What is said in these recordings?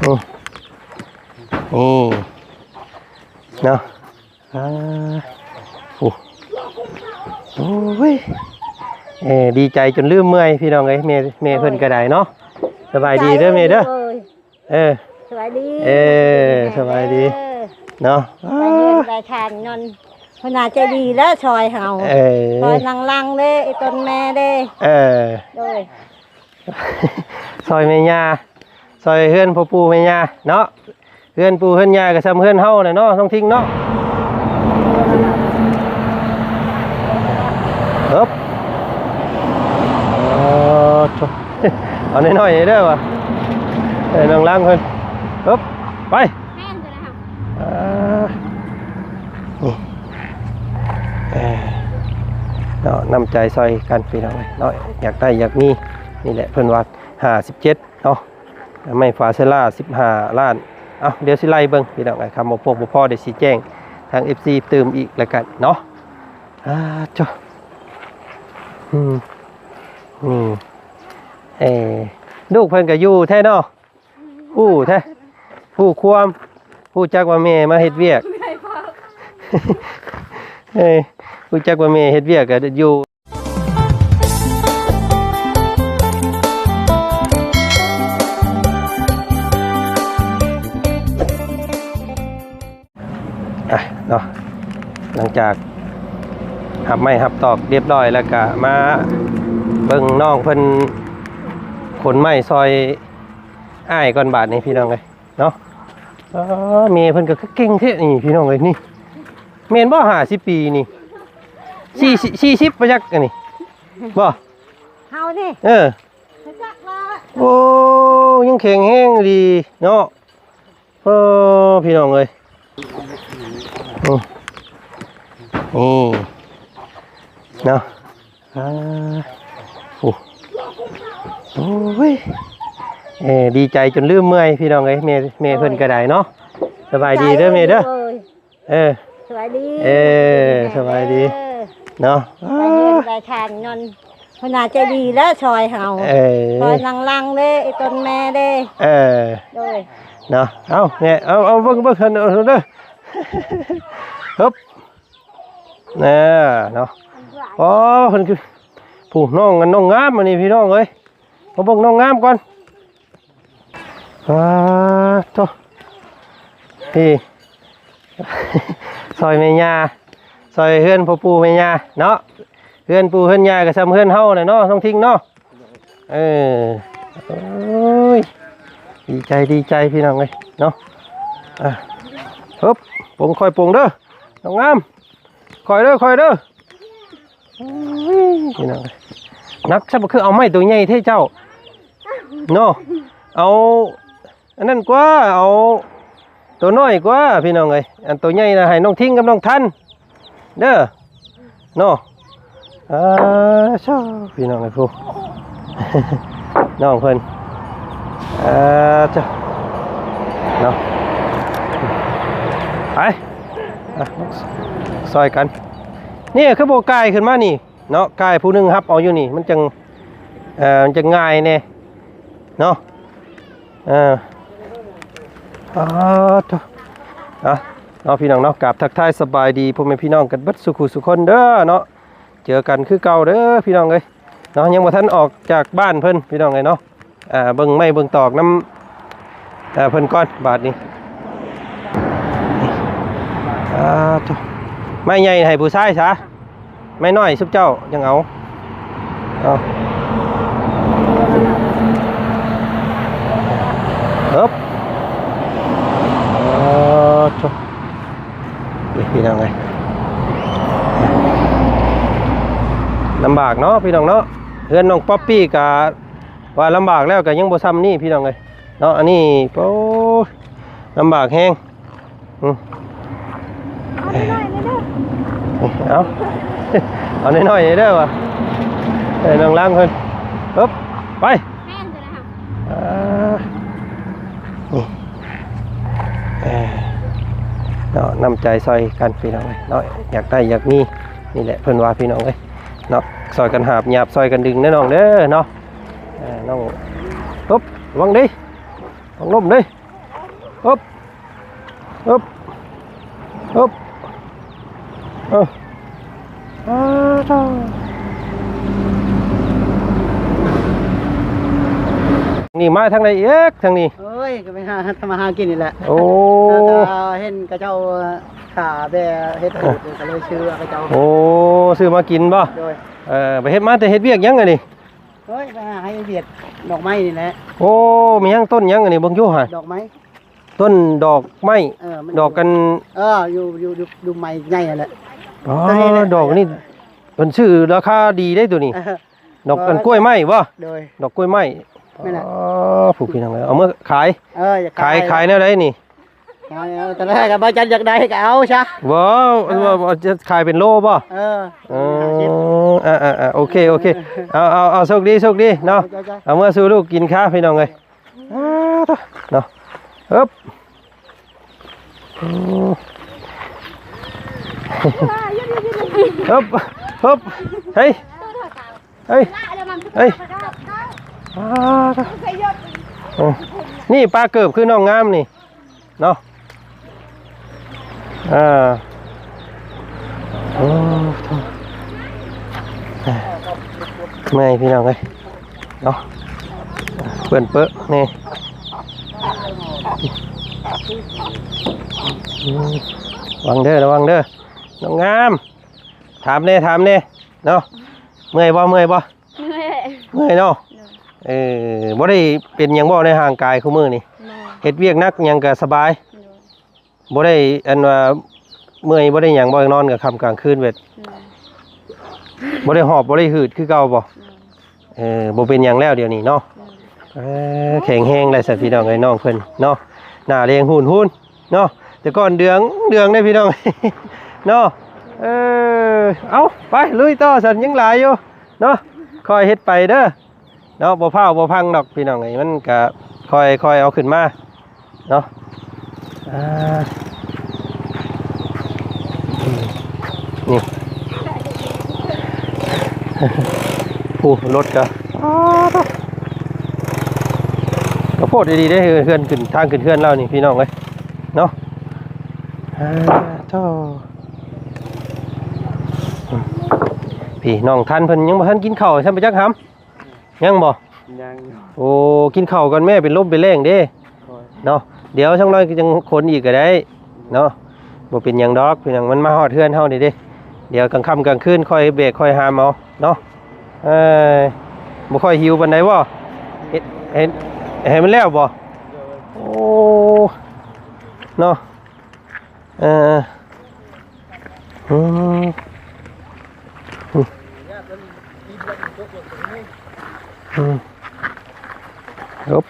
ໂອ້ ນີ້ເນາະ ອ່າ ໂອ້ ໂອ້ຍ ເອີ ດີໃຈຈົນລືມເມື່ອຍພີ່ນ້ອງເອີຍ ແມ່ ແມ່ເພິ່ນກໍໄດ້ເນາະ. ສະບາຍດີເດີແມ່ເດີ ໂດຍ ເອີ ສະບາຍດີ ເອີ ສະບາຍດີເນາະ ໄປເຮືອນໄປຊານຍ້ອນເພິ່ນໜ້າໃຈດີແລ້ວຊ່ອຍເຮົາ ເອີ ຊ່ອຍນາງລັງເດ້ ໄອ້ຕົນແມ່ເດ້ ເອີ ໂດຍ ຊ່ອຍແມ່ຍ່າ ຊ່ອຍເຮືອນພໍ່ປູ່ແມ່ຍ່າເນາະ. ເຮືອນປູ່ເຮືອນຍ່າກໍຊ່ຳເຮືອນເຮົາແຫຼະເນາະ ນ້ອງທິງເນາະ. ເອີບ ເອີ ເອົາໜ້ອຍໆເດີວ່າ ເອີ ນ້ອງລັງເພິ່ນ ເອີບ ໄປ ແມ່ນ ເອີ ນີ້ ເອີ ເນາະ ນ້ຳໃຈຊ່ອຍກັນພີ່ນ້ອງເອີຍເນາະ ຢາກໄດ້ຢາກມີ ນີ້ແຫຼະ ເພິ່ນວ່າຫ້າສິບເຈັດເນາະ ໄມ້ຟາເຊລາສິບຫ້າລ້ານ. ເອົ້າ ດຽວຊິໄລ່ເບິ່ງພີ່ນ້ອງເອີຍ ຄຳບໍ່ພວກບໍ່ພໍ ດຽວຊິແຈ້ງທາງເອັຟຊີຕື່ມອີກແລ້ວກັນເນາະ. ອ່າ ໂທ້ ອືມ ອືມ ເອີ ລູກເພິ່ນກໍຢູ່ແທ້ເນາະ ຮູ້ແທ້ ຮູ້ຄວາມ ຮູ້ຈັກວ່າແມ່ມາເຮັດວຽກ ເອີ ຮູ້ຈັກວ່າແມ່ເຮັດວຽກກໍຢູ່. ອ່ະເນາະ ຫຼັງຈາກຮັບໄມ້ຮັບຕອກຮຽບຮ້ອຍແລ້ວ ກະມາເບິ່ງນ້ອງເພິ່ນຂົນໄມ້ຊ່ອຍອ້າຍກ່ອນບາດນີ້ພີ່ນ້ອງເອີຍເນາະ. ເອີ ແມ່ເພິ່ນກໍຄືເກັ່ງແທ້ນີ້ພີ່ນ້ອງເອີຍ ນີ້ແມ່ນບໍ່ ຫ້າສິບປີນີ້ ສີ່ສິບ ສີ່ສິບບໍ່ຈັກອັນນີ້ບໍ່ ເຮົານີ້ ເອີ ຈັກລະ ໂອ້ ຍັງແຂງແຮງດີເນາະ. ເອີ ພີ່ນ້ອງເອີຍ ອືມ ນີ້ເນາະ ອ່າ ໂອ້ ໂອ້ຍ ເອີ ດີໃຈຈົນລືມເມື່ອຍພີ່ນ້ອງເອີຍ ແມ່ ແມ່ເພິ່ນກໍໄດ້ເນາະ. ສະບາຍດີເດີແມ່ເດີ ໂດຍ ເອີ ສະບາຍດີ ເອີ ສະບາຍດີເນາະ ໄປເຮືອນໄປຊານຍ້ອນເພິ່ນໜ້າໃຈດີແລ້ວຊ່ອຍເຮົາ ເອີ ຊ່ອຍນາງລັງເດ້ ໄອ້ຕົນແມ່ເດ້ ເອີ ໂດຍ ເນາະ. ເອົາແມ່ ເອົາ ເອົາເບິ່ງ ເບິ່ງເພິ່ນເດີ ຮຶບ ແນ່ເນາະ. ອໍ ເພິ່ນຄື ຜູ້ນ້ອງ ນ້ອງງາມອັນນີ້ພີ່ນ້ອງເອີຍ ມາເບິ່ງນ້ອງງາມກ່ອນ. ປາໂທ້ ນີ້ ຊ່ອຍແມ່ຍ່າ ຊ່ອຍເຮືອນພໍ່ປູ່ແມ່ຍ່າເນາະ. ເຮືອນປູ່ເຮືອນຍ່າກໍຊ່ຳເຮືອນເຮົາແຫຼະເນາະ ນ້ອງທິງເນາະ. ເອີ ໂອ້ຍ ດີໃຈ ດີໃຈພີ່ນ້ອງເອີຍເນາະ. ອ່ະ ຮຶບ ປົງ ຄ່ອຍປົງເດີ ນ້ອງງາມ ຄ່ອຍເດີ ຄ່ອຍເດີ. ໂອ້ຍ ພີ່ນ້ອງເອີຍ ໜັກຊະ ບໍ່ຄືເອົາໄມ້ໂຕໃຫຍ່ແທ້ເຈົ້າເນາະ. ເອົາອັນນັ້ນກວ່າ ເອົາໂຕນ້ອຍກວ່າ ພີ່ນ້ອງເອີຍ. ອັນໂຕໃຫຍ່ນະ ໃຫ້ນ້ອງທິງກັບນ້ອງທັນເດີເນາະ. ອ່າ ໂທ້ ພີ່ນ້ອງເອີຍ ຜູ້ ນ້ອງເພິ່ນ ອ່າ ເຈົ້າ ເນາະ ໄປ ອ່ະ ຊ່ອຍກັນ. ນີ້ຄືບໍ່ກາຍຂຶ້ນມານີ້ ເນາະ ກາຍຜູ້ໜຶ່ງຮັບເອົາຢູ່ນີ້ ມັນຈັ່ງ ເອີ ມັນຈັ່ງງ່າຍແດ່ເນາະ. ເອີ ອາ ໂທ້ ອະ ເນາະ ພີ່ນ້ອງເນາະ. ກາບທັກທາຍສະບາຍດີພໍ່ແມ່ພີ່ນ້ອງກັນເບິດສູ່ຄູ່ສູ່ຄົນເດີເນາະ. ເຈີກັນຄືເກົ່າເດີພີ່ນ້ອງເອີຍເນາະ. ຍັງບໍ່ທັນອອກຈາກບ້ານເພິ່ນ ພີ່ນ້ອງເອີຍເນາະ. ອ່າ ເບິ່ງໄມ້ເບິ່ງຕອກນຳ ອ່າ ເພິ່ນກ່ອນບາດນີ້. ອ່າ ໂທ້ ໄມ້ໃຫຍ່ໃຫ້ຜູ້ຊາຍຊະ ໄມ້ນ້ອຍຊຸມເຈົ້າຍັງເອົາ ເອົາ ເອີບ ເອີ ໂທ້ ນີ້ພີ່ນ້ອງເອີຍ ລຳບາກເນາະ ພີ່ນ້ອງເນາະ. ເຮືອນນ້ອງປັອບປີ້ກະ ວ່າລຳບາກແລ້ວກໍຍັງບໍ່ຊ່ຳນີ້ພີ່ນ້ອງເອີຍເນາະ. ອັນນີ້ ໂອ້ຍ ລຳບາກແຮງ. ອືມ ເອົາ ເອົາໜ້ອຍໆເດີວ່າ ເອີ ນ້ອງລັງເພິ່ນ ເອີບ ໄປ ອ່າ ນີ້ ເອີ ເນາະ ນ້ຳໃຈຊ່ອຍກັນພີ່ນ້ອງເອີຍເນາະ. ຢາກໄດ້ຢາກມີ ນີ້ແຫຼະເພິ່ນວ່າພີ່ນ້ອງເອີຍເນາະ. ຊ່ອຍກັນຫາບຫຍາບ ຊ່ອຍກັນດຶງເດີນ້ອງເດີເນາະ. ເອີ ນ້ອງ ປຶບ ລະວັງເດີ ລະວັງລົ້ມເດີ. ຮຶບ ຮຶບ ຮຶບ ເອີ ອ້າ ນີ້ມາທາງໃດອີກ ທາງນີ້? ໂອ້ຍ ກໍໄປຫາທຳມາຫາກິນນີ້ແຫຼະ. ໂອ້ ເອີ ກໍເຫັນເຂົາເຈົ້າຂາແບເຮັດ ເອີ ກໍເລີຍຊື້ເຂົາເຈົ້າ. ໂອ້ ຊື້ມາກິນບໍ່? ໂດຍ. ເອີ ໄປເຮັດ ມາແຕ່ເຮັດວຽກຫຍັງອັນນີ້? ໂອ້ຍ ໄປຫາໃຫ້ວຽກດອກໄມ້ນີ້ແຫຼະ. ໂອ້ ມີຫຍັງ ຕົ້ນຫຍັງອັນນີ້ ເບິ່ງຢູ່ຫັ້ນ? ດອກໄມ້ ຕົ້ນດອກໄມ້. ເອີ ມັນ ດອກກັນ ເອີ ຢູ່ ຢູ່ ຢູ່ ຢູ່ໄມ້ໃຫຍ່ຫັ້ນແຫຼະ. ອໍ ດອກນີ້ເພິ່ນຊື້ລາຄາດີເດ້ໂຕນີ້. ເອີ ດອກກັນ ອໍ ກ້ວຍໄມ້ບໍ່? ໂດຍ ດອກກ້ວຍໄມ້. ແມ່ນແຫຼະ. ອໍ ຜູ້ພີ່ນ້ອງເອີຍ ເອົາມາຂາຍ. ເອີ ຢາກຂາຍ ຂາຍ ຂາຍແນວໃດນີ້? ເອົາ ເອົາ ຕອນແລກກໍບໍ່ຈັນຢາກໄດ້ກໍເອົາຊະ. ບໍ່ ເອີ ວ່າ ວ່າຈະຂາຍເປັນໂລບໍ່? ເອີ ເອີ ຫ້າສິບ ເອີ ເອີ ເອີ ໂອເຄ ໂອເຄ. ເອີ ເອົາ ເອົາ ເອົາ ໂຊກດີ ໂຊກດີເນາະ. ເອົາເມືອພີ່ນ້ອງກິນຄາ ພີ່ນ້ອງເອີຍ. ອ້າ ເນາະ ເອີບ ອືມ ເອີບ ເອີບ ເຮີ້ຍ ເຮີ້ຍ ເຮີ້ຍ. ອ້າ ເອີ ນີ້ປາເກີບຄືນ້ອງງາມນີ້ ເນາະ. ເອີ ໂອ້ ໂທ້ ເມື່ອຍພີ່ນ້ອງເອີຍເນາະ. ເປື້ອນເປິແນ່. ອືມ ລະວັງເດີ ລະວັງເດີ ນ້ອງງາມ. ຖາມແນ່ ຖາມແນ່ເນາະ. ເມື່ອຍບໍ່? ເມື່ອຍບໍ່? ເມື່ອຍ ເມື່ອຍເນາະ. ໂດຍ. ເອີ ບໍ່ໄດ້ເປັນຫຍັງບໍ່ໃນຮ່າງກາຍຄູ່ມື້ນີ້? ບໍ່. ເຮັດວຽກໜັກຫຍັງກໍສະບາຍ? ໂດຍ. ບໍ່ໄດ້ອັນວ່າເມື່ອຍ ບໍ່ໄດ້ຫຍັງບໍ່? ນອນກາງຄ່ຳກາງຄືນແບບ ໂດຍ ບໍ່ໄດ້ຫອບບໍ່ໄດ້ຫືດຄືເກົ່າບໍ່? ໂດຍ. ເອີ ບໍ່ເປັນຫຍັງແລ້ວດຽວນີ້ເນາະ. ໂດຍ. ເອີ ແຂງແຮງໄດ້ຊະພີ່ນ້ອງເອີຍ ນ້ອງເພິ່ນເນາະ. ໜ້າແດງຫຸ່ນໆ ເນາະ ແຕ່ກ່ອນເດືອງເດືອງເດ້ພີ່ນ້ອງເນາະ. ເອີ ເອົາ ໄປລຸຍຕໍ່ຊັ້ນ ຍັງຫຼາຍຢູ່ເນາະ. ຄ່ອຍເຮັດໄປເດີເນາະ ບໍ່ພ້າວບໍ່ພັງດອກພີ່ນ້ອງເອີຍ. ມັນກະຄ່ອຍ ຄ່ອຍເອົາຂຶ້ນມາເນາະ. ອ່າ ນີ້ ຜູ້ລົດກະ ອ້າ ໂທ້ ກະໂພດດີໆເດ້ ເຮືອນ ເຮືອນຂຶ້ນ ທາງຂຶ້ນເຮືອນລາວນີ້ພີ່ນ້ອງເອີຍເນາະ. ອ່າ ໂທ້ ພີ່ນ້ອງທັນເພິ່ນຍັງບໍ່ທັນກິນເຂົ້າຊ້ຳໄປຈັກຫຳ. ຍັງບໍ່? ຍັງຢູ່. ໂອ້ ກິນເຂົ້າກ່ອນແມ້ ເປັນລົມເປັນແລ້ງເດ້. ໂດຍ. ເນາະ ດຽວຈັກໜ້ອຍກໍຍັງຂົນອີກກໍໄດ້ເນາະ. ບໍ່ເປັນຫຍັງດອກພີ່ນ້ອງ ມັນມາຮອດເຮືອນເຮົານີ້ເດ້. ດຽວກາງຄ່ຳກາງຄືນຄ່ອຍແບກຄ່ອຍຫາມເອົາເນາະ. ເອີ ບໍ່ຄ່ອຍຫິວປານໃດບໍ່? ເຮັດ ເຮັດໃຫ້ມັນແລ້ວບໍ່? ໂດຍ. ໂອ້ ເນາະ. ເອີ ອືມ ອືມ ອືມ ເອີບ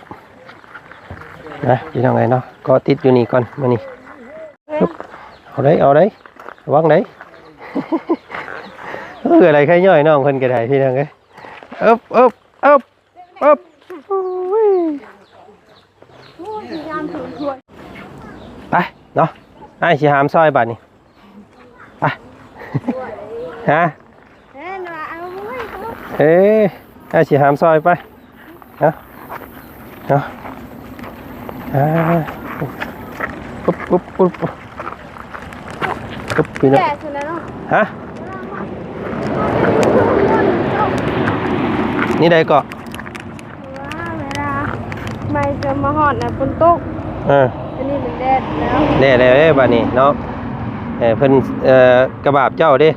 ນະ ພີ່ນ້ອງເອີຍເນາະ ກໍຕິດຢູ່ນີ້ກ່ອນມື້ນີ້. ເອີບ ເອົາໄດ໋ ເອົາໄດ໋ ລະວັງໄດ໋. ເອີ ອາໄລໄຂ່ຍ້ອຍນ້ອງເພິ່ນກໍໄດ້ ພີ່ນ້ອງເອີຍ. ເອີບ ເອີບ ເອີບ ເອີບ ໂອ້ຍ ໄປເນາະ ອ້າຍຊິຫາມຊອຍບາດນີ້ ໄປ ຮະ ເອີ ອ້າຍຊິຫາມຊອຍໄປ ເນາະ ເນາະ ອ່າ ປຸບ ປຸບ ປຸບ ປຸບ ພີ່ນ້ອງ ແກ່ສຸດແລ້ວເນາະ ຮະ ນີ້ໃດເກາະ ວ່າເວລາໄມ້ເກີມມາຮອດນະຝົນຕົກ ເອີ ອັນນີ້ມັນແດດແລ້ວ ແດດແລ້ວເດ້ບາດນີ້ເນາະ ເອີ ເພິ່ນ ເອີ ກະບາບເຈົ້າເດ້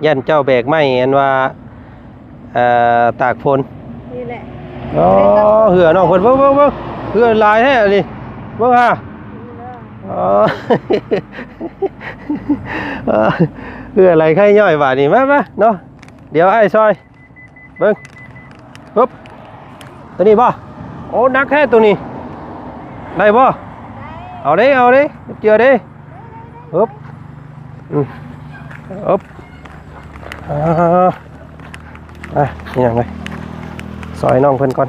ຢ້ານເຈົ້າແບກໄມ້ ອັນວ່າ ເອີ ຕາກຝົນ ນີ້ແຫຼະ ອໍ ເຫື່ອນ້ອງເພິ່ນ ເບິ່ງ ເບິ່ງ ເບິ່ງ ເຫື່ອຫຼາຍແທ້ອັນນີ້ ເບິ່ງຫາ ເອີ ອໍ ເອີ ເຫື່ອໄຫຼໄຂ່ຍ້ອຍບາດນີ້ ມາ ມາເນາະ ດຽວອ້າຍຊ່ອຍ ເບິ່ງ ປຶບ ຕົວນີ້ບໍ່ ໂອ້ ໜັກແທ້ຕົວນີ້ ໄດ້ບໍ່ ເອົາເດ້ ເອົາເດ້ ເຈື່ອເດ້ ປຶບ ອືມ ປຶບ ອ່າ ອ່ະ ນີ້ຫຍັງເລີຍ ຊ່ອຍນ້ອງເພິ່ນກ່ອນ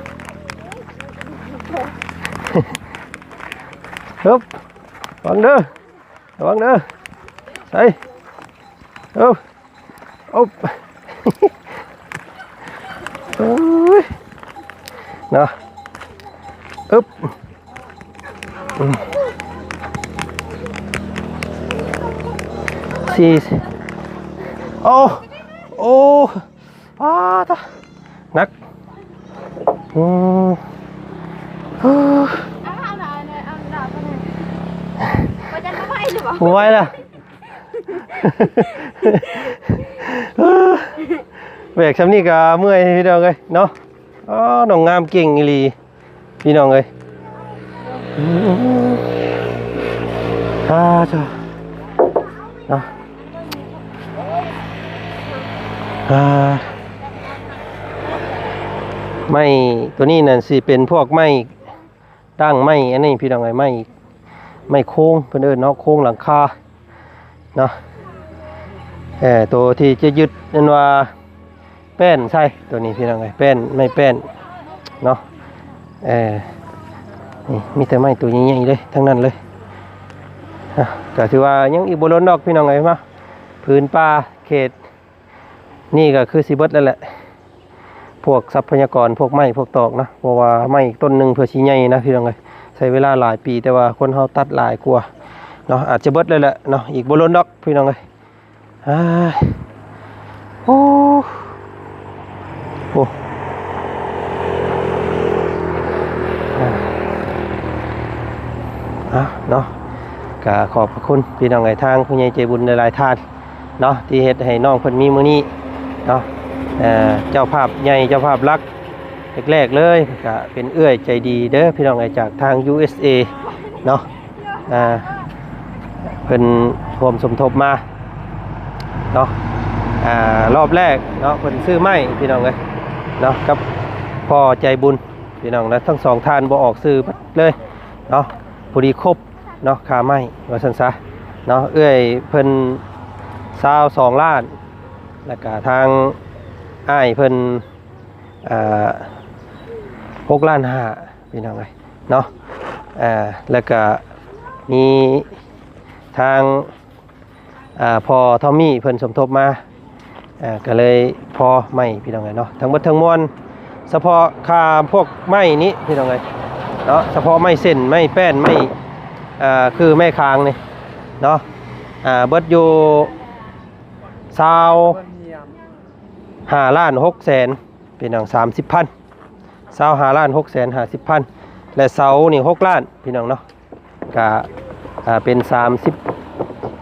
ປຶບ ລະວັງເດີ ລະວັງເດີ ໃສ່ ປຶບ ໂອ້ຍ ໂອ້ຍ ເນາະ ອຶບ ອືມ ສີ່ ໂອ້ ໂອ້ ປ້າດ ໜັກ ອືມ ບໍ່ໄຫວລະ ແບກຊ່ຳນີ້ກໍເມື່ອຍພີ່ນ້ອງເອີຍເນາະ. ອໍ ນ້ອງງາມເກັ່ງອີ່ຫຼີ ພີ່ນ້ອງເອີຍ ອືມ ອ່າ ເຈົ້າ ເນາະ ອ່າ ໄມ້ຕົວນີ້ນັ້ນຊິເປັນພວກໄມ້ດ່າງໄມ້ ອັນນີ້ພີ່ນ້ອງເອີຍ ໄມ້ ໄມ້ໂຄງ ເພິ່ນເອີ້ນເນາະ ໂຄງຫຼັງຄາເນາະ ເອີ ໂຕທີ່ຈະຍຶດ ເອີ້ນວ່າ ແປ້ນໃສ່ຕົວນີ້ພີ່ນ້ອງເອີຍ ແປ້ນ ໄມ້ແປ້ນເນາະ ເອີ ນີ້ມີແຕ່ໄມ້ຕົວໃຫຍ່ໆເລີຍ ທັງນັ້ນເລີຍ ອ່ະ ກໍຖືວ່າຍັງອີກບໍ່ດົນດອກພີ່ນ້ອງເອີຍ ມາ ພື້ນປ່າເຂດນີ້ກໍຄືຊິເບິດແລ້ວແຫຼະ ພວກຊັບພະຍາກອນ ພວກໄມ້ ພວກຕອກນະ ເພາະວ່າໄມ້ອີກຕົ້ນໜຶ່ງເພື່ອຊິໃຫຍ່ນະພີ່ນ້ອງເອີຍ ໃຊ້ເວລາຫຼາຍປີ ແຕ່ວ່າຄົນເຮົາຕັດຫຼາຍກວ່າເນາະ ອາດຈະເບິດແລ້ວແຫຼະເນາະ ອີກບໍ່ດົນດອກພີ່ນ້ອງເອີຍ. ອາ ໂອ້ ໂອ້ ອາ ເນາະ ກະຂອບພະຄຸນພີ່ນ້ອງເອີຍ ທາງຜູ້ໃຫຍ່ໃຈບຸນຫຼາຍໆທ່ານເນາະ ທີ່ເຮັດໃຫ້ນ້ອງເພິ່ນມີມື້ນີ້ເນາະ ເຈົ້າພາບໃຫຍ່ ເຈົ້າພາບຫຼັກ ແລກໆເລີຍກະເປັນເອື້ອຍໃຈດີເດີພີ່ນ້ອງເອີຍ ຈາກທາງ ຢູເອສເອ ເນາະ ອ່າ ເພິ່ນຮ່ວມສົມທົບມາເນາະ ອ່າ ລອບແລກເນາະ ເພິ່ນຊື້ໄມ້ພີ່ນ້ອງເອີຍເນາະ ກັບພໍ່ໃຈບຸນພີ່ນ້ອງນະ ທັງສອງທ່ານບໍ່ອອກຊື່ເລີຍເນາະ ພໍດີຄົບເນາະ ຄ່າໄມ້ວ່າຊັ້ນຊະເນາະ ເອື້ອຍເພິ່ນຊາວສອງລ້ານ ແລ້ວກະທາງອ້າຍເພິ່ນ ອ່າ ຫົກລ້ານຫ້າ ພີ່ນ້ອງເອີຍເນາະ ອ່າ ແລ້ວກະມີທາງ ອ່າ ພໍ່ທອມມີ່ເພິ່ນສົມທົບມາ ອ່າ ກໍເລີຍພໍໄມ້ພີ່ນ້ອງເອີຍເນາະ ທັງເບິດທັງມວນ ສະເພາະຄ່າພວກໄມ້ນີ້ພີ່ນ້ອງເອີຍເນາະ ສະເພາະໄມ້ເສັ້ນ ໄມ້ແປ້ນ ໄມ້ ອ່າ ຄືໄມ້ຄາງນີ້ເນາະ ອ່າ ເບິດຢູ່ຊາວຫ້າລ້ານຫົກແສນ ພີ່ນ້ອງ ສາມສິບພັນ ຊາວຫ້າລ້ານຫົກແສນຫ້າສິບພັນ ແລະ ເສົານີ້ຫົກລ້ານ ພີ່ນ້ອງເນາະ ກະ ອ່າ ເປັນສາມສິບ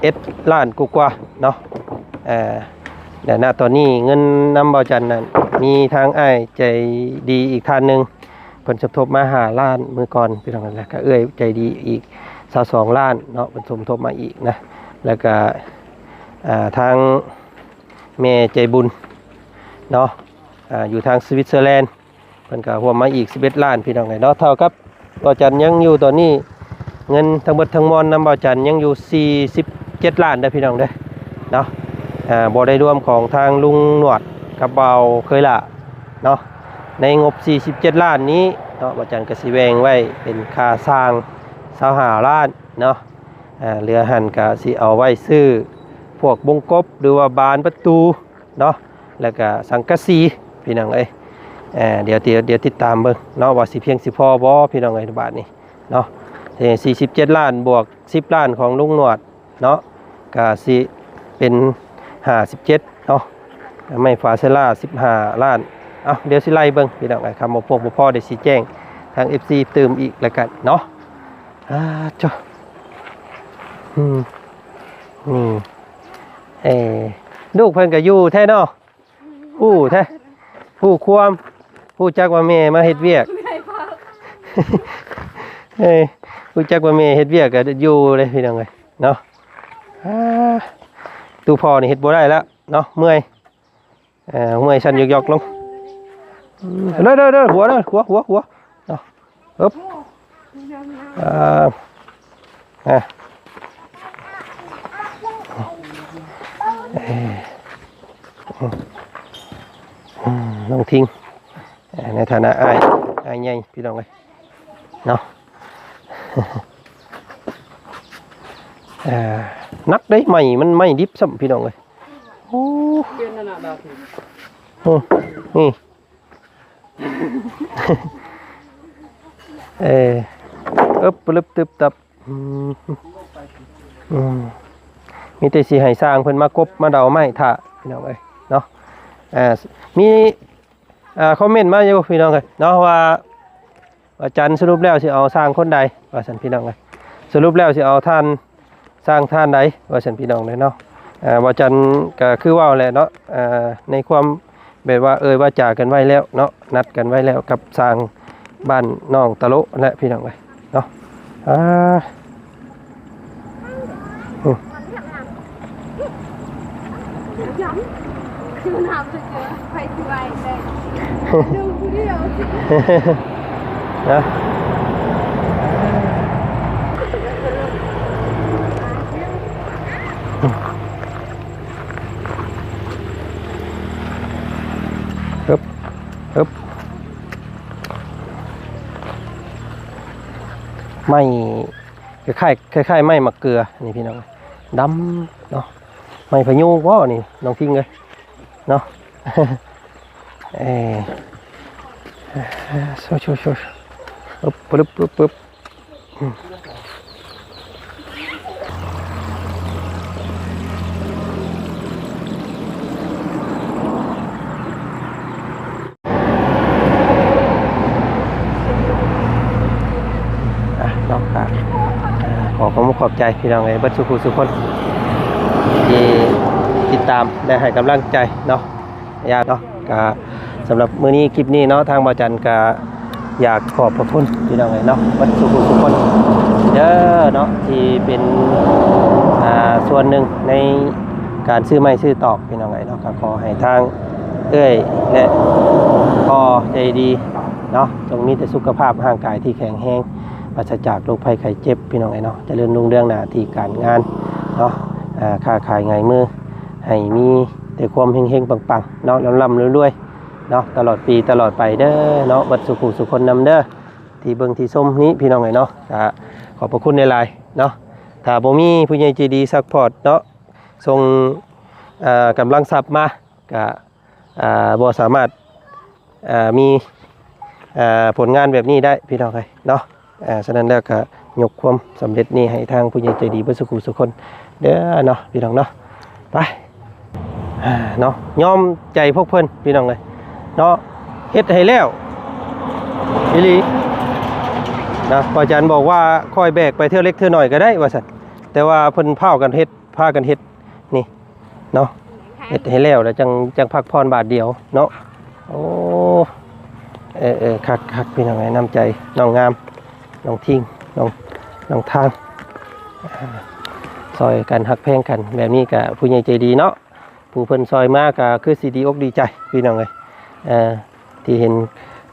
ເອັດລ້ານກວ່າໆເນາະ ເອີ ແລະ ນະຕອນນີ້ເງິນນຳບ່າວຈັນນັ້ນ ມີທາງອ້າຍໃຈດີອີກທ່ານໜຶ່ງ ເພິ່ນສົມທົບມາຫ້າລ້ານມື້ກ່ອນ ພີ່ນ້ອງ ແລ້ວກະເອື້ອຍໃຈດີອີກຊາວສອງລ້ານເນາະ ເພິ່ນສົມທົບມາອີກນະ ແລ້ວກະ ອ່າ ທາງແມ່ໃຈບຸນເນາະ ອ່າ ຢູ່ທາງສະວິດເຊີແລນ ເພິ່ນກໍຮ່ວມມາອີກສິບເອັດລ້ານ ພີ່ນ້ອງເອີຍເນາະ ເທົ່າກັບບ່າວຈັນຍັງຢູ່ຕອນນີ້ ເງິນທັງເບິດທັງມວນນຳບ່າວຈັນຍັງຢູ່ສີ່ສິບເຈັດລ້ານເດີພີ່ນ້ອງເດີເນາະ ອ່າ ບໍ່ໄດ້ລວມຂອງທາງລຸງໜວດກັບບ່າວເຄີຍຫຼ້າເນາະ ໃນງົບສີ່ສິບເຈັດລ້ານນີ້ເນາະ ບ່າວຈັນກໍຊິແບ່ງໄວ້ເປັນຄ່າສ້າງຊາວຫ້າລ້ານເນາະ ອ່າ ເຫຼືອຫັ້ນກໍຊິເອົາໄວ້ຊື້ພວກບົງກົບ ຫຼືວ່າບານປະຕູ ເນາະ ແລ້ວກະສັງກະສີພີ່ນ້ອງເອີຍ ເອີ ດຽວ ດຽວ ດຽວຕິດຕາມເບິ່ງເນາະ ວ່າຊິພຽງຊິພໍບໍ່ພີ່ນ້ອງເອີຍ ບາດນີ້ເນາະ ສີ່ສິບເຈັດລ້ານບວກສິບລ້ານຂອງລຸງໜວດເນາະ ກະຊິເປັນຫ້າສິບເຈັດເນາະ ໄມ້ຟາເຊລາສິບຫ້າລ້ານ ເອົ້າ ດຽວຊິໄລ່ເບິ່ງພີ່ນ້ອງເອີຍ ຄັນບໍ່ພວກບໍ່ພໍ ດຽວຊິແຈ້ງທາງເອັຟຊີຕື່ມອີກແລ້ວກັນເນາະ ອ່າ ເຈົ້າ ອືມ ນີ້ ເອີ ລູກເພິ່ນກໍຢູ່ແທ້ເນາະ ຮູ້ແທ້ ຮູ້ຄວາມ ຮູ້ຈັກວ່າແມ່ມາເຮັດວຽກ ເອີ ຮູ້ຈັກວ່າແມ່ເຮັດວຽກກໍຢູ່ເດ້ພີ່ນ້ອງເອີຍເນາະ ອ່າ ຕູ້ພໍ່ນີ້ເຮັດບໍ່ໄດ້ແລ້ວເນາະ ເມື່ອຍ ເອີ ເມື່ອຍສັ່ນຢອກໆລົງ ເດີໆໆ ຫົວເດີ ຫົວ ຫົວ ຫົວ ຫົວ ເນາະ ອຶບ ອ່າ ອ່າ ເອີ ອືມ ນ້ອງທິງ ເອີ ໃນຖານະອ້າຍ ອ້າຍໃຫຍ່ ພີ່ນ້ອງເອີຍ ເນາະ ເອີ ໜັກເດ້ ໄມ້ ມັນໄມ້ດິບຊ້ຳ ພີ່ນ້ອງເອີຍ ໂອ້ ໂອ້ ນີ້ ເອີ ເອີບ ປະລຶບ ຕຶບ ຕັບ ອືມ ອືມ ມີແຕ່ຊິໃຫ້ຊ່າງເພິ່ນມາກົບມາເດົາໄມ້ຖ້າ ພີ່ນ້ອງເອີຍເນາະ. ອ່າ ມີ ອ່າ ຄອມເມັນມາຢູ່ ພີ່ນ້ອງເອີຍເນາະ ວ່າ ວ່າຈັນສະຫຼຸບແລ້ວຊິເອົາຊ່າງຄົນໃດ ວ່າຊັ້ນ ພີ່ນ້ອງເອີຍ. ສະຫຼຸບແລ້ວຊິເອົາທ່ານ ຊ່າງທ່ານໃດ ວ່າຊັ້ນ ພີ່ນ້ອງເອີຍເນາະ. ອ່າ ວ່າຈັນກໍຄືເວົ້າແຫຼະເນາະ ອ່າ ໃນຄວາມແບບວ່າເອີ່ຍວາຈາກັນໄວ້ແລ້ວເນາະ ນັດກັນໄວ້ແລ້ວກັບຊ່າງບ້ານນ້ອງຕະໂລະແຫຼະ ພີ່ນ້ອງເອີຍເນາະ. ອ່າ ອືມ ຮຶບ ຮຶບ ໄມ້ ຄ້າຍໆ ຄ້າຍໆ ໄມ້ໝາກເກືອນີ້ ພີ່ນ້ອງ ດຳເນາະ. ໄມ້ພະຍຸງບໍ່ນີ້ ນ້ອງພິງເອີຍເນາະ. ເອີ ໂຊໆໆ ປຶບ ປຶບ ປຶບ ປຶບ ອືມ ອ່ະ ເນາະ ກໍ ອ່າ ຂໍຂອບອົກຂອບໃຈ ພີ່ນ້ອງເອີຍ ເບິດສູ່ຜູ້ສູ່ຄົນ ທີ່ຕິດຕາມ ແລະ ໃຫ້ກຳລັງໃຈເນາະ ຍາເນາະ. ກໍສຳລັບມື້ນີ້ ຄລິບນີ້ເນາະ ທາງບ່າວຈັນກໍຢາກຂອບພະຄຸນ ພີ່ນ້ອງເອີຍເນາະ ເບິດສູ່ຜູ້ສູ່ຄົນເດີເນາະ ທີ່ເປັນ ອ່າ ສ່ວນໜຶ່ງໃນການຊື້ໄມ້ຊື້ຕອກ ພີ່ນ້ອງເອີຍເນາະ. ກໍຂໍໃຫ້ທາງເອື້ອຍ ແລະ ພໍ່ໃຈດີເນາະ ຈົ່ງມີແຕ່ສຸຂະພາບຮ່າງກາຍທີ່ແຂງແຮງ ປາສະຈາກໂລກໄພໄຂ້ເຈັບ ພີ່ນ້ອງເອີຍເນາະ. ຈະເລີນຮຸ່ງເຮືອງໜ້າທີ່ການງານເນາະ ອ່າ ຄ້າຂາຍຫງາຍມື ໃຫ້ມີແຕ່ຄວາມເຮັງໆ ປັງໆ ເນາະ ລ່ຳໆ ລວຍໆ ເນາະ ຕະຫຼອດປີຕະຫຼອດໄປເດີເນາະ ເບິດສູ່ຜູ້ສູ່ຄົນນຳເດີ ທີ່ເບິ່ງທີ່ຊົມນີ້ ພີ່ນ້ອງເອີຍເນາະ. ກໍຂອບພະຄຸນຫຼາຍໆ ເນາະ. ຖ້າບໍ່ມີຜູ້ໃຫຍ່ໃຈດີຊັບພອດເນາະ ສົ່ງ ເອີ ກຳລັງຊັບມາ ກະ ອ່າ ບໍ່ສາມາດ ອ່າ ມີ ອ່າ ຜົນງານແບບນີ້ໄດ້ ພີ່ນ້ອງເອີຍເນາະ. ອ່າ ສະນັ້ນແລ້ວກະຍົກຄວາມສຳເລັດນີ້ໃຫ້ທາງຜູ້ໃຫຍ່ໃຈດີເບິດສູ່ຜູ້ສູ່ຄົນເດີເນາະ ພີ່ນ້ອງເນາະ. ໄປ ອ່າ ເນາະ ຍອມໃຈພວກເພິ່ນ ພີ່ນ້ອງເອີຍເນາະ ເຮັດໃຫ້ແລ້ວອີ່ຫຼີນະ. ພະອາຈານບອກວ່າ ຄ່ອຍແບກໄປເທື່ອເລັກເທື່ອໜ້ອຍກໍໄດ້ ວ່າຊັ້ນ ແຕ່ວ່າເພິ່ນພ້າວກັນເຮັດ ພາກັນເຮັດ ນີ້ເນາະ ເຮັດໃຫ້ແລ້ວ ແລ້ວຈັ່ງ ຈັ່ງພັກຜ່ອນບາດດຽວເນາະ. ໂອ້ ເອີໆ ຄັກໆ ພີ່ນ້ອງເອີຍ ນ້ຳໃຈນ້ອງງາມ ນ້ອງທິງ ນ້ອງ ນ້ອງທາງ ຊ່ອຍກັນ ຮັກແພງກັນແບບນີ້ກະ ຜູ້ໃຫຍ່ໃຈດີເນາະ ຜູ້ເພິ່ນຊ່ອຍມາກະຄືຊິດີອົກດີໃຈ ພີ່ນ້ອງເອີຍ ເອີ ທີ່ເຫັນ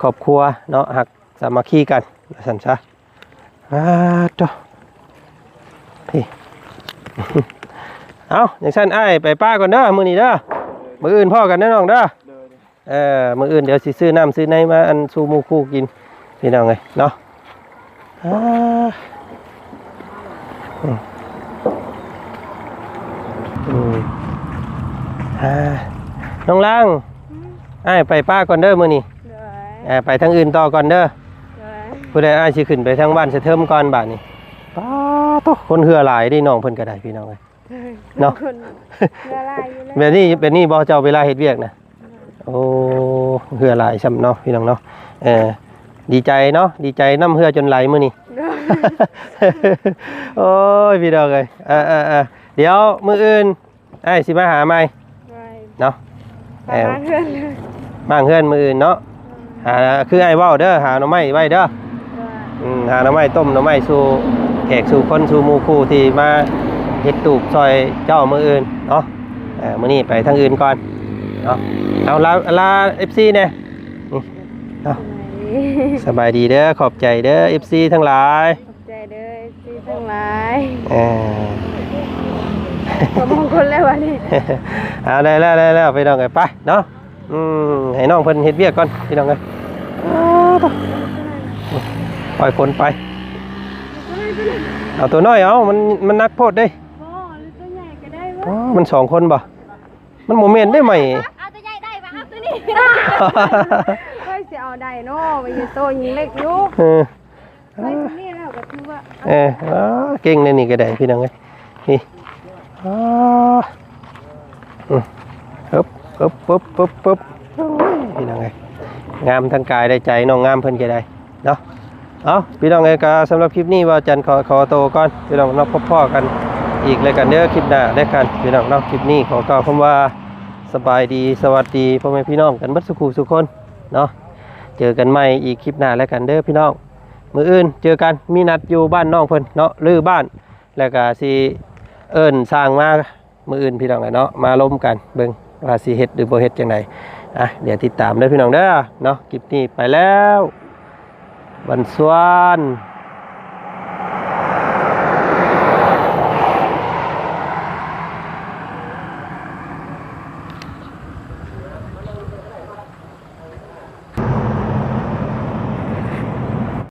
ຄອບຄົວເນາະ ຮັກສາມັກຄີກັນ ວ່າຊັ້ນຊະ. ອາໂຕ ເອົາ ຈັ່ງຊັ້ນອ້າຍໄປປ້າກ່ອນເດີ ມື້ນີ້ເດີ ມື້ອື່ນພໍ້ກັນເດີນ້ອງເດີ. ເອີ ມື້ອື່ນດຽວຊິຊື້ນ້ຳຊື້ໃນມາອັນສູ່ໝູ່ຄູ່ກິນ ພີ່ນ້ອງເອີຍເນາະ. ອາ ອືມ ອືມ ອາ ນ້ອງລາງ ອືມ ອ້າຍໄປປ້າກ່ອນເດີມື້ນີ້. ໂດຍ ເອີ ໄປທາງອື່ນຕໍ່ກ່ອນເດີ. ໂດຍ ຜູ້ໃດອ້າຍຊິຂຶ້ນໄປທາງບ້ານສະເທີມກ່ອນບາດນີ້. ປາໂຕ ຄົນເຮືອຫຼາຍເດ້ ນ້ອງເພິ່ນກໍໄດ້ ພີ່ນ້ອງເອີຍ ເນາະ ຄົນເຮືອຫຼາຍຢູ່ແລ້ວ. ແບບນີ້ ແບບນີ້ບໍ່ ເຈົ້າເວລາເຮັດວຽກນະ? ໂອ້ ເຮືອຫຼາຍຊ້ຳເນາະ ພີ່ນ້ອງເນາະ. ເອີ ດີໃຈເນາະ ດີໃຈນ້ຳເຮືອຈົນໄຫຼມື້ນີ້. ໂດຍ ໂອ້ຍ ພີ່ນ້ອງເອີຍ ເອີໆໆ ດຽວມື້ອື່ນ ອ້າຍຊິມາຫາໃໝ່ ໂດຍ ເນາະ. ເອີ ມາເຮືອນ ມາເຮືອນມື້ອື່ນເນາະ. ໂດຍ ຫາ ຄືອ້າຍເວົ້າເດີ ຫາໜໍ່ໄມ້ໄວ້ເດີ. ໂດຍ ອືມ ຫາໜໍ່ໄມ້ ຕົ້ມໜໍ່ໄມ້ສູ່ແຂກສູ່ຄົນສູ່ໝູ່ຄູ່ທີ່ມາເຮັດຕູບຊ່ອຍເຈົ້າມື້ອື່ນເນາະ. ເອີ ມື້ນີ້ໄປທາງອື່ນກ່ອນເນາະ. ເອົາ ລາ ລາເອັຟຊີແດ່ ນີ້ເນາະ. ສະບາຍດີ ສະບາຍດີເດີ ຂອບໃຈເດີ ເອັຟຊີທັງຫຼາຍ. ໃຈເດີ ເອັຟຊີທັງຫຼາຍ. ເອີ ສອງຄົນແລ້ວບັດນີ້. ເອົາ ໄດ້ແລ້ວ ໄດ້ແລ້ວ ພີ່ນ້ອງເອີຍ ໄປເນາະ. ອືມ ໃຫ້ນ້ອງເພິ່ນເຮັດວຽກກ່ອນ ພີ່ນ້ອງເອີຍ. ໂອ້ ໂອ້ ປ່ອຍຝົນໄປ. ເອົາຕົວນ້ອຍ ເອົາ ມັນ ມັນໜັກໂພດເດ້. ບໍ່ ເອົາຕົວໃຫຍ່ກໍໄດ້. ອໍ ມັນສອງຄົນບໍ່? ມັນບໍ່ແມ່ນເດ້ ໄມ້ ເອົາຕົວໃຫຍ່ໄດ້ ວ່າເອົາຕົວນີ້. ຂ້ອຍຊິເອົາໄດ້ເນາະ ໄວ້ຢູ່ໂຕຍັງເລັກຢູ່. ເອີ ໃສ່ຕົງນີ້ແລ້ວກໍຖືວ່າ ເອີ ເກັ່ງແນວນີ້ກໍໄດ້ ພີ່ນ້ອງເອີຍ. ນີ້ ອ່າ ອືມ ເອີບ ເອີບ ເອີບ ເອີບ ເອີບ ໂອ້ຍ ພີ່ນ້ອງເອີຍ ງາມທັງກາຍແລະໃຈ ນ້ອງງາມເພິ່ນກໍໄດ້ເນາະ. ເອົາ ພີ່ນ້ອງເອີຍ ກໍສຳລັບຄລິບນີ້ ບ່າວຈັນຂໍ ຂໍໂຕກ່ອນ ພີ່ນ້ອງເນາະ. ພົບພໍ້ກັນອີກແລ້ວກັນເດີ ຄລິບໜ້າແລ້ວກັນ ພີ່ນ້ອງເນາະ. ຄລິບນີ້ຂໍກ່າວຄຳວ່າ ສະບາຍດີ ສະຫວັດດີ ພໍ່ແມ່ພີ່ນ້ອງກັນເບິດສູ່ຄູ່ສູ່ຄົນເນາະ. ເຈີກັນໃໝ່ອີກຄລິບໜ້າແລ້ວກັນເດີ ພີ່ນ້ອງ. ມື້ອື່ນເຈີກັນ ມີນັດຢູ່ບ້ານນ້ອງເພິ່ນເນາະ ຫຼືບ້ານ ແລ້ວກໍຊິເອີ້ນຊ່າງມາມື້ອື່ນ ພີ່ນ້ອງເອີຍເນາະ ມາລົມກັນເບິ່ງວ່າຊິເຮັດ ຫຼືບໍ່ເຮັດຈັ່ງໃດ. ອ່ະ ດຽວຕິດຕາມເດີ ພີ່ນ້ອງເດີເນາະ. ຄລິບນີ້ໄປແລ້ວ ວັນຊວນ.